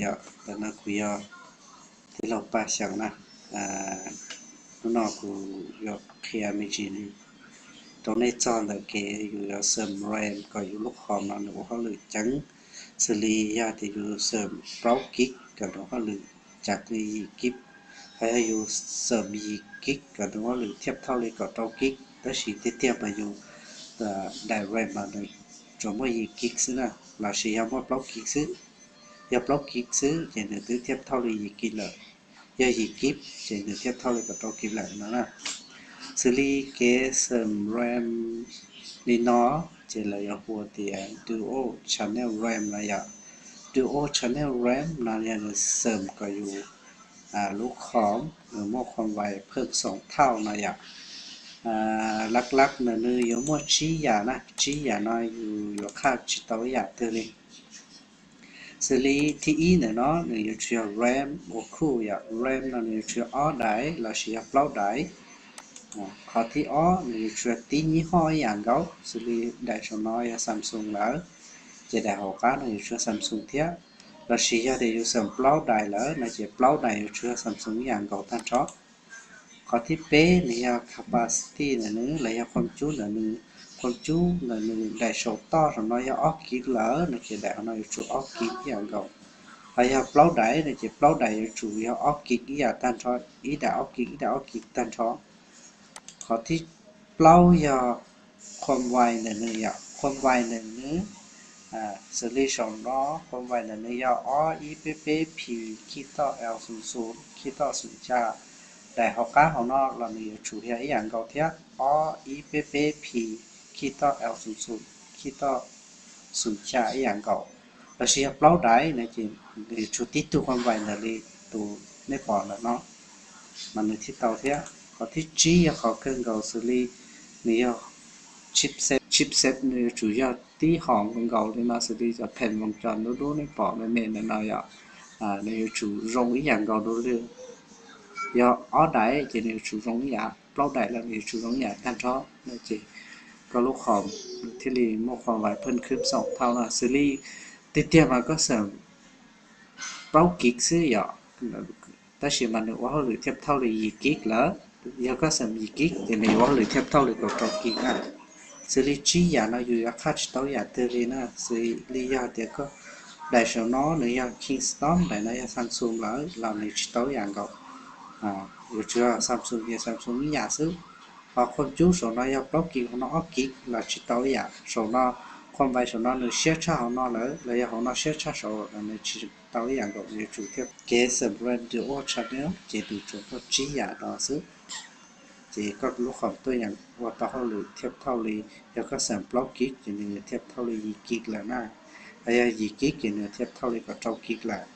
Yog ntawm no kuv yog tij laug Paj Xyooj na. Hnub no kuv yuav qhia me ntsis rau nej txog ntawm kev yus yuav xeem RAM kom yus lub khom no nws ua hauj lwm ceev. Xws li yog tias yus xeem plaub kib kom nws ua hauj lwm ceev li yim kib, hos yog yus xeem yim kib kom nws ua hauj lwm thiaj thauj li kaum rau kib, tab sis tiag tiag mas yus daim RAM mas nws tsuas muaj yim kib xwb na, lossis yog muaj plaub kib xwb. Yog plaub kib xwb ces nws twb thiaj thauj li yim kib lawm, yog yim kib ces nws thiaj thauj li kaum rau kib lawm no na. Xws li kev xeem RAM li no ces lawv yuav hu tias Dual Channel RAM no yom. Dual Channel RAM no yog nws xeem kom yus lub khom nws muaj khom vais phwj xoom thauj no yom. Laj laj ntawm nws yuav muaj tsib yam na, tsib yam no yus yuav qhaj tsis tau ib yam twg li. Xws li thib ib ntawm no nws yuav tsum yog RAM ua kuj yom, RAM no nws yuav tsum yog ob daim lossis yog plaub daim. Qhov thib ob nws yuav tsum yog tib nyib hoj ib yam nkaus, xws li daim saum no yog Samsung lawm ces daim hauv qab no yuav tsum yog Samsung thiab, lossis yog tias yus xeem plaub daim lawm no ces plaub daim yuav tsum yog Samsung ib yam nkaus tag nrho. Qhov thib peb nws yog capacity ntawm nws los yog qhuam cub ntawm nws. Qhuam cub ntawm nws daim saum toj saum no yog ob kib lawm no ces daim hauv no yuav tsum ob kib ib yam nkaus. Hos yog plaub daim no ces plaub daim yuav tsum yog ob kib ib yam tag nrho, ib daim ob kib ib daim ob kib tag nrho. Qhov thib plaub yog qhuam vais ntawm nws yom, qhuam vais ntawm nws. Xws li saum no qhuam vais ntawm nws yog ob ib peb peb P khij toj L xoom xoom khij toj xoom xya. Daim hauv qab hauv no los nws yuav tsum yog ib yam nkaus thiab, ob ib peb peb P khij toj L xoom xoom khij toj xoom xya ib yam nkaus. Lossis yog plaub daim no ces nws yuav tsum tib tug qhuam vais ntawm li tus nej pom ntawm no mas nws thiaj tau thiab. Qhov thib tsib yog qhov kawg nkaus xws li nws yog chipset, chipset nws yuav tsum yog tib hom nkaus li no xws li cov pheem voos cos dub dub nej pom me me ntawm no yom. Nws yuav tsum zoo ib yam nkaus dua li. Yog ob daim ces nws yuav tsum zoo ib yam, plaub daim los nws yuav tsum zoo ib yam tag nrho no ces koj lub khom thiaj li muaj qhuam vais phwj khwb xoom thauj no. Xws li tiag tiag mas koj xeem plaub kib xwb yom, tab sis mas nws ua hauj lwm thiaj thauj li yim kib lawm. Yog koj xeem yim kib ces nws yuav ua hauj lwm thiaj thauj li kaum rau kib na. Xws li tsib yam no yus yuav qhaj tsis tau yam twg li na. Xws li yog tias koj daim saum no nws yog Kingston, daim no yog Samsung lawm los nws tsis tau yam nkaus. Yuav tsum yog Samsung ces Samsung ib yam xwb. Ho qhuam cub saum no yog plaub kib, hauv no ob kib los tsis tau ib yam. Saum no qhuam vais saum no nws siab tshaj hauv no lawm los yog hauv no siab tshaj saum no nws tsis tau ib yam nkaus, yuav tsum thiaj. Kev xeem RAM Dual Channel ces nws tsuas muaj tsib yam no xwb. Ces koj lub khom tuaj yeem ua tau hauj lwm thiaj thauj li. Yog koj xeem plaub kib ces nws thiaj thauj li yim kib lawm na. Hos yog yim kib ces nws thiaj thauj li kaum rau kib lawm.